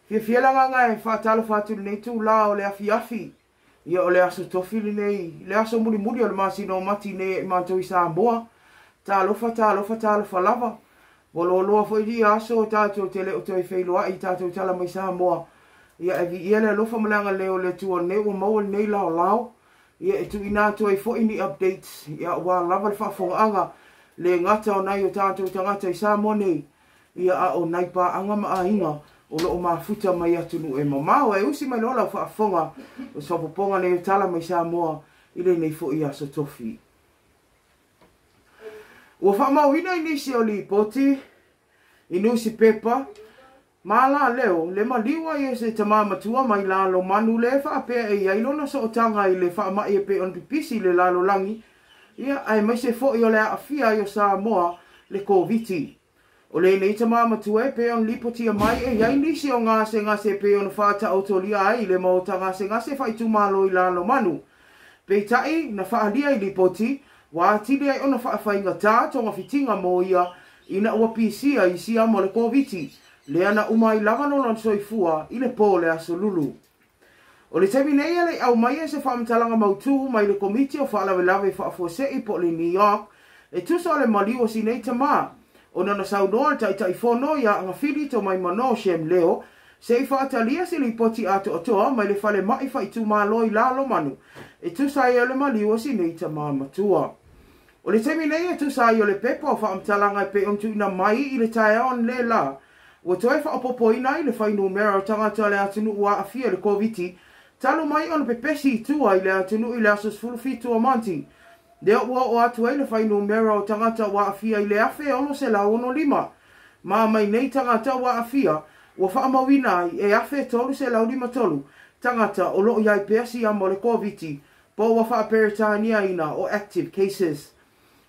Fiafia le agaga e faatalofa atu i lenei itula o le afiafi, ia o le aso Tofi lenei, le aso mulimuli o le masina o Mati nei e matou i Samoa. Talofa, talofa, talofa lava. Ua loaloa foi ia aso tatou te le o toe feiloai i tatou tala mai Samoa. Ia e viia le alofa ma le agalelei o le Atua nei ua maua lenei laolao. Ia e tuuina atu ai foi ni updates, ia aua lava le faafofogaaga le gata o nai o tatou tagata i Samoa nei, ia a o nai paaga ma aiga o lo o mafuta mai atunuu e mamao. E usi mai loa lau faafofoga o se faaopoopoga nei o tala mai Samoa i lenei foi aso Tofi. Ua faamauina i nisi o lipoti i nusipepa ma alaleo le maliu ai e se tama matua mai Lalomanu le faapea e i ai lona sootaga i le faamai e pei ona pipisi i le lalolagi, ia aemaise foi o le aafia ai o Samoa le Koviti. O lenei tama matua e pei ona lipotia mai e i ai nisi o gasegase e pei ona faataotolia ai i le maota gasegase faaitumalo i Lalomanu. Peitai, na faaalia i lipoti, ua atili ai ona faafaigata togafitiga mo ia ina ua pisia i siama o le Koviti, lea na uma ai lava lona soifua i le po o le Aso Lulu. O le taimi nei e le i aumaia se faamatalaga mautū mai le Komiti o Faalavelave Faafuasei po o le NEOC e tusa o le maliu o si nei tamā, ona na saunoa le Taitaifono ia Agafili Tomaimano Shem Leo se i faatalia se lipoti atoatoa mai le falemai faaitumalo i Lalomanu e tusa ai o le maliu o si nei tamā matua. O le taimi nei e tusa ai o le pepa o faamatalaga e pei ona tuuina mai i le taeao analeila, ua toe faaopoopoina ai le fuainumera o tagata o le atunuu ua aafia i le Koviti talu mai ona pepesi i tua i le atunuu i le aso 17 o Mati, lea ua oo atu ai le fuainumera o tagata ua aafia i le 1,665. Ma mai nei tagata ua aafia, ua faamauina ai e 1,353 tagata o lo o i ai pea siama o le Koviti po ua faa-Peretaniaina o active cases.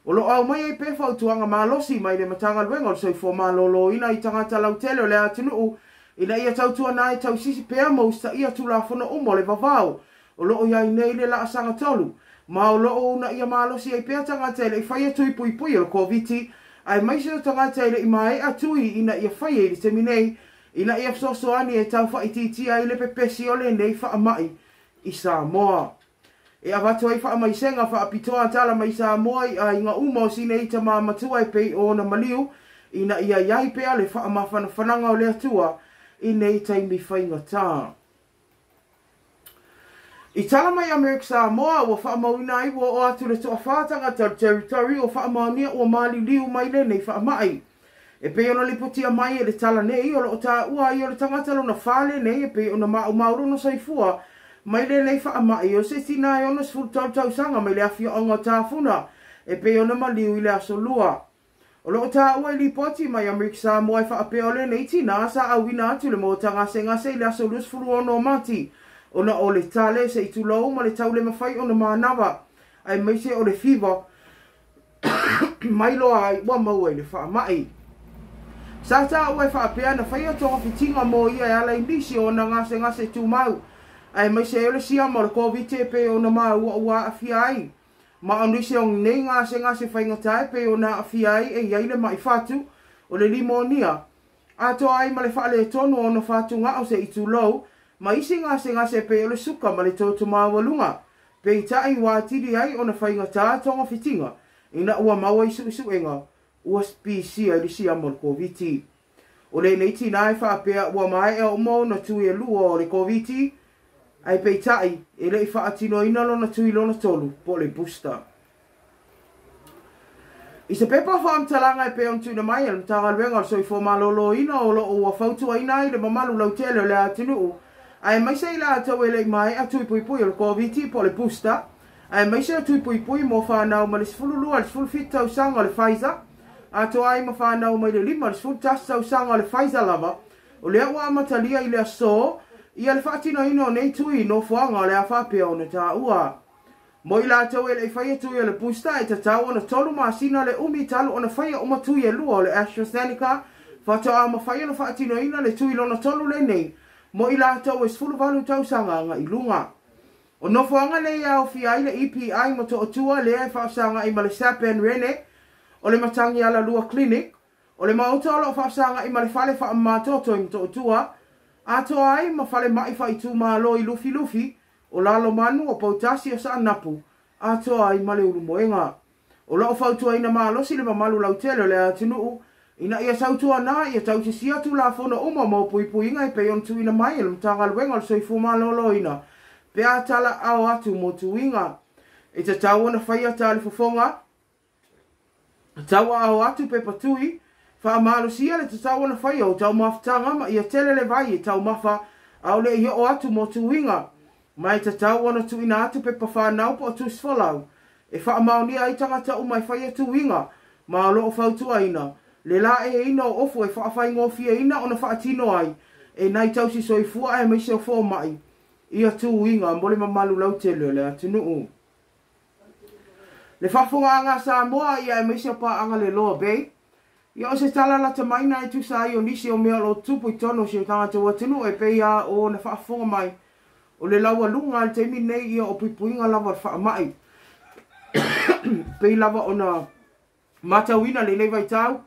O lo o aumai ai pea fautuaga malosi mai le Matagaluega o le Soifua Maloloina i tagata lautele o le atunuu ina ia tautuana ai tausisi pea ma usitaia Tulafono uma o le vavao o lo o i ai nei le laasaga tolu, ma o lo o uunaia malosi ai pea tagata e le i faia tui puipui o le Koviti aemaise o tagata e le i maea tui ina ia faia i le taimi nei ina ia fesoasoani e tau faaitiitia ai le pepesi o lenei faamai i Samoa. E avatu ai faamaisega faapitoa tala mai Samoa i aiga uma o si nei tamā matua e pei o ona maliu ina ia i ai pea le faamafanafanaga o le Atua i nei taimi faigata. I tala mai Amerika Samoa, ua faamauina ai ua oo atu le toafa tagata o le territory ua faamaonia ua maliliu mai lenei faamai. E pei ona lipotia mai e le tala nei, o lo o taua ai o le tagata lona fa lenei e pei ona maumau lona soifua mai lenei faamai o se tina e 63 tausaga mai le afioaga o Tafuna e pei ona maliu i le aso Lua. O lo o taua i lipoti mai Amerika Samoa e faapea o lenei tina sa auina atu le maota gasegase i le aso 26 o Mati ona o le tale se i tulou ma le taulemafai ona manava aemaise o le fiva mai loa ai ua maua i le faamai. Sa taua e faapea na faia togafitiga mo ia e ala i nisi o ona gasegase tumau aemaise ai o le siama o le Koviti e pei ona maua ua aafia ai. Ma o nisi o nei gasegase faigata e pei ona aafia ai e i ai le mai fatu o le limonia, atoa ai ma le faaletonu o ona fatugao se i tulou, ma isi gasegase e pei o le suka ma le toto maualuga. Peitai ua atili ai ona faigata togafitiga ina ua maua i suesuega ua pisia i le siama o le Koviti. O lenei tina e faapea ua maea uma ona tui e lua o le Koviti, ae peitai e le i faatinoina lona tui lona tolu po o le booster. I se pepa faamatalaga e pei ona tuuina mai e le Matagaluega o le Soifua Maloloina o lo o ua fautuaina ai le mamalu lautele o le atunuu aemaise i latou e le i maea tui puipui o le Koviti po o le booster aemaise o tui puipui mo fanau mai le 12 i le 17 tausaga o le Pfizer atoa ai ma fanau mai le 5 i le 11 tausaga o le Pfizer lava, o lea ua amatalia i le aso ia le faatinoina o nei tui i nofoaga o le a faapea ona taua. Mo i latou e le i faia tui o le booster, e tatau ona 3 masina le umi talu ona faia uma tui e lua o le AstraZeneca faatoa mafai ona faatinoina le tui lona tolu lenei mo i latou e 18 tausaga agai i luga. O nofoaga nei e aofia ai le EPI Motootua lea e faafesagai ma le Sapen Rene, o le Matagialalua Clinic, o le maota o lo o faafesagai ma le fale faamamatoto i Motootua, atoa ai ma falemai faaitumalo i Lufilufi, o Lalomanu, o Poutasi, o Saanapu, atoa ai ma le Ulumoega. O lo o fautuaina malosi le mamalu lautele o le atunuu ina ia tautuana ia tausisia Tulafono uma mo puipuiga e pei ona tuuina mai e le Matagaluega o le Soifua Maloloina pe a talaao atu mo tuiga. E tatau ona faia talifofoga, tauaao atu pepa tui, faamalosia le tatau ona faia o taumafataga ma ia tele le vai e taumafa a o le i oo atu mo tuiga. Ma e tatau ona tuuina atu pepa fanau po o tusi folau e faamaonia ai tagata uma e faia tuiga, ma o lo o fautuaina le laeina o ofu e faafaigofieina ona faatino ai e nai tausi soifua aemaise o fomai ia tuiga mo le mamalu lautele o le atunuu. Le faafofogaaga a Samoa ia aemaise o paaga le Loa Bay, ia o se tala lata mai na e tusa ai o nisi o mea o lo o tupu i totonu o si o tatou atunuu e pei lava ona faafofoga mai o le laualuga i le taimi lenei ia o puipuiga lava o le faamai. Pei lava ona matauina lenei vaitau,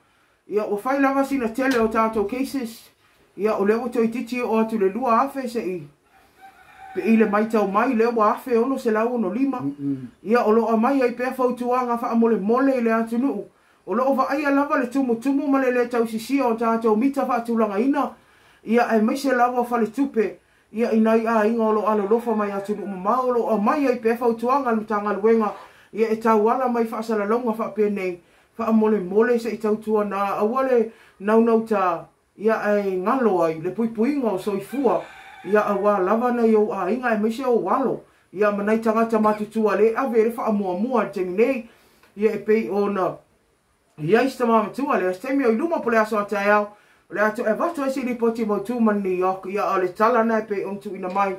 ia ua fai lava sina tele o tatou cases, ia o lea ua toeitiiti oo atu i le 2000 se i le matau mai lea ua 1665, ia o lo o aumai ai pea fautuaga faamolemole i le atunuu. O lo o vaaia lava le tumutumu ma le lē tausisia o tatou mita faatulagaina, ia aemaise lava o faletupe, ia i nai aiga o lo o alolofa mai atunuu mamao, o lo o aumai ai pea fautuaga a le Matagaluega, ia e tauala mai faasalalauga faapenei, faamolemole se i tautuana aua le naunauta, ia ae galo ai le puipuiga o soifua, ia aua lava nai ou aiga aemaise ou alo, ia ma nai tagata matutua le ave i le faamuamua i le taimi nei, ia e pei ona i ai se tama matua lea se taimi o i luma po le aso a taeao o le a toe avatu ai se lipoti mautu ma New York, ia o le tala na e pei ona tuuina mai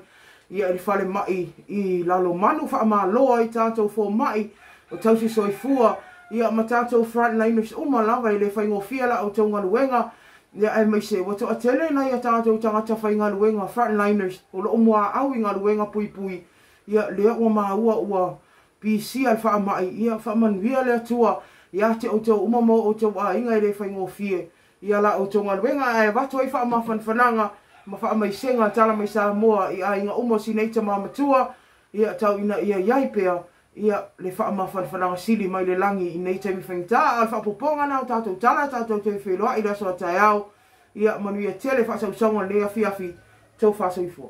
ia i le falemai i Lalomanu, faamalo ai tatou fomai o tausi soifua, ia ma tatou frontliners uma lava e le faigofie la outou galuega, ia aemaise ua toatele nai a tatou tagata faigaluega frontliners o lo o muaau i galuega puipui, ia lea ua maua ua pisia le faamai, ia faamanuia le Atua ia te outou uma ma outou aiga e le faigofie ia la outou galuega, ae avatu ai faamafanafanaga ma faamaisega tala mai Samoa i aiga uma o si nei tama matua, ia tau ina ia iai pea ia le faamafanafanaga sili mai le lagi i nei taimi faigata. A o le faaopoopoga na o tatou tala tatou toe feiloai i le aso a taeao, ia manuia tele faasausauga o lenei afiafi, taufa soifua.